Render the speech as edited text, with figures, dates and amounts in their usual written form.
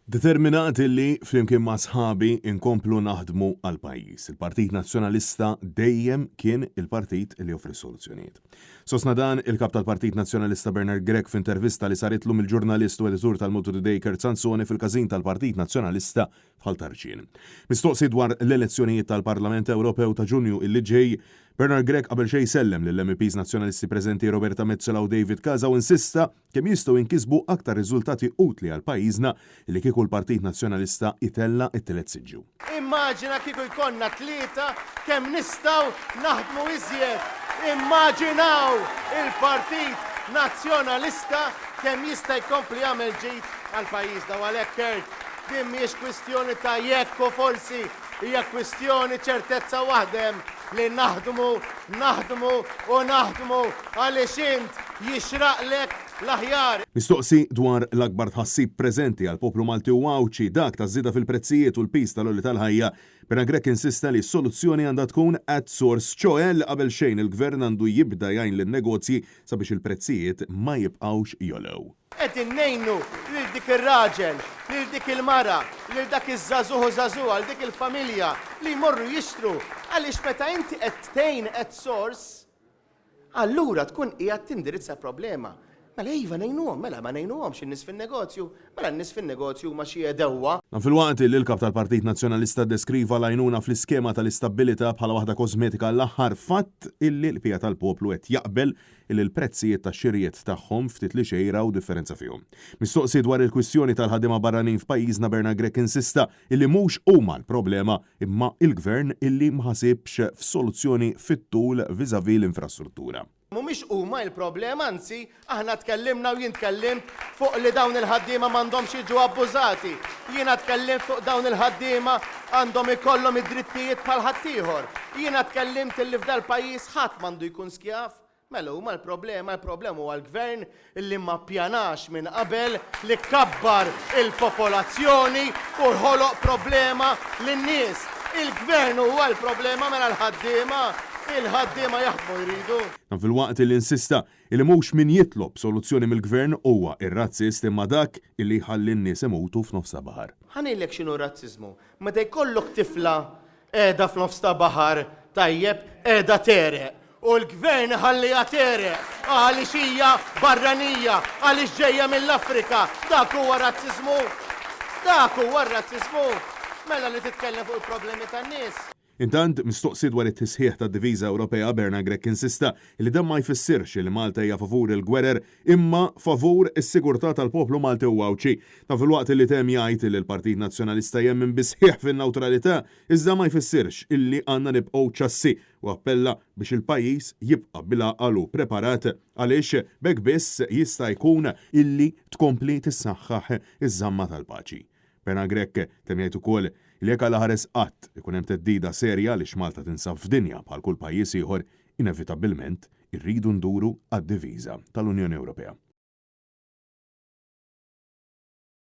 Determinat li, flimkien ma' sħabi, inkomplu naħdmu għall-pajjiż. Il-Partit Nazzjonalista dejjem kien il-partit li joffri s-soluzzjonijiet. Sostna dan il-Kap tal-Partit Nazzjonalista Bernard Grech f'intervista li saritlu mill-ġurnalist u editur tal-Malta Today Kurt Sansone fil-każin tal-Partit Nazzjonalista f'Ħal Tarxien. Mistoqsi dwar l-elezzjonijiet tal-Parlament Ewropew ta' Ġunju illi ġej, Bernard Grech qabel xejn sellem lill-MEPs Nazzjonalisti preżenti Roberta Metsola u David Casa u insista Kemm jistgħu jinkisbu aktar riżultati utli għal pajjiżna li kieku l-Partit Nazzjonalista jtella' t-tielet siġġu? Immaġina kieku jkollna tlieta kemm nistgħu naħdmu iżjed. Immaġinaw il-Partit Nazzjonalista kemm jista' jkompli jagħmel ġid għal pajjiżna. U għalhekk Kurt, din mhijiex kwistjoni ta' jekk u forsi, hija kwistjoni ċertezza waħda hemm li naħdmu, naħdmu u naħdmu għaliex int jixraqlek l-aħjar. Mistoqsi dwar l-akbar tħassib preżenti għall-poplu Malti u Għawdxi, dak taż-żieda fil-prezzijiet u l-piż tal-għoli tal-ħajja, Bernard Grech insista li s-soluzzjoni għandha tkun at source, ċoe li qabel xejn il-Gvern għandu jibda jgħin lin-negozji sabiex il-prezzijiet ma jibqgħux jogħlew. Qegħdin ngħinu lil dik ir-raġel, lil dik il-mara, lil dak iż-żagħżugħ u żagħżugħa, lil dik il-familja li jmorru jixtru għaliex meta inti qed tgħin at source, allura tkun qiegħed tindirizza problema. Mela iva ngħinuhom, mela ma ngħinuhomx in-nies fin-negozju, mela n-nies fin-negozju huma xi għedewwa. Dan filwaqt li l-Kap tal-Partit Nazzjonalista ddeskriva l-għajnuna fl-iskema tal-istabbilità bħala waħda kożmetika għall-aħħar, fatt illi l-bqija tal-poplu qed jaqbel illi l-prezzijiet tax-xirjiet tagħhom ftit li xejn raw differenza fihom. Mistoqsi dwar il-kwistjoni tal-ħaddiema barranin f'pajjiżna Bernard Grech insista illi mhux huma l-problema imma il-Gvern illi ma ħasibx f'soluzzjoni fit-tul vis-à-vis l-infrastruttura. Mhumiex huma il-problema anzi aħna tkellimna u jien tkellimt fuq li dawn il-ħaddiema m'għandhomx jiġu abbużati. Jiena tkellimt fuq dawn il-ħaddiema għandhom ikollhom id-drittijiet bħal ħaddieħor. Jiena tkellimt illi f'dal-pajjiż ħadd m'għandu jkun skjav. Mela huma l-problema, il-problema huwa l-Gvern li ma ppjanax minn qabel, li kabbar il-popolazzjoni u ħoloq problema lin-nies. Il-Gvern huwa l-problema mela l-ħaddiema, il-ħaddiema jaħdmu jridu. Dan filwaqt li insista li mhux min jitlob soluzzjoni mill-Gvern huwa r-razzist imma dak li jħalli n-nies imutu f'nofs ta' baħar. Ħa ngħidlek x'inhu r-razziżmu. Meta jkollok tifla Qiegħda f'nofs ta' baħar, tajjeb, qiegħda tegħreq. U l-gvern iħalliha tegħreq għaliex hija barranija, għaliex ġejja mill-Afrika. Dak huwa razziżmu? Dak huwa r-razziżmu? Mela li titkellem fuq il-problemi tan-nies. Intant, mistoqsi dwar it-tisħiħ tad-diviża Ewropea, Bernard Grech insista li dan ma jfissirx li Malta hija favur il-gwerer imma favur is-sigurtà tal-poplu Malti u Għawdxi. Dan filwaqt li temm jgħid li l-Partit Nazzjonalista jemmen bis-sħiħ fin-newtralità iżda ma jfissirx illi għandna nibqgħu ċassi u appella biex il-pajjiż jibqa' bil-għaqal u preparat għaliex b'hekk biss jista' jkun illi tkompli tissaħħaħ iż-żamma tal-paċi. Bernard Grech temm jgħid ukoll li jekk Alla ħares qatt ikun hemm theddida serja għaliex Malta tinsab f'dinja bħal kull pajjiż ieħor, inevitabbilment irridu nduru għad-diviża tal-Unjoni Ewropea.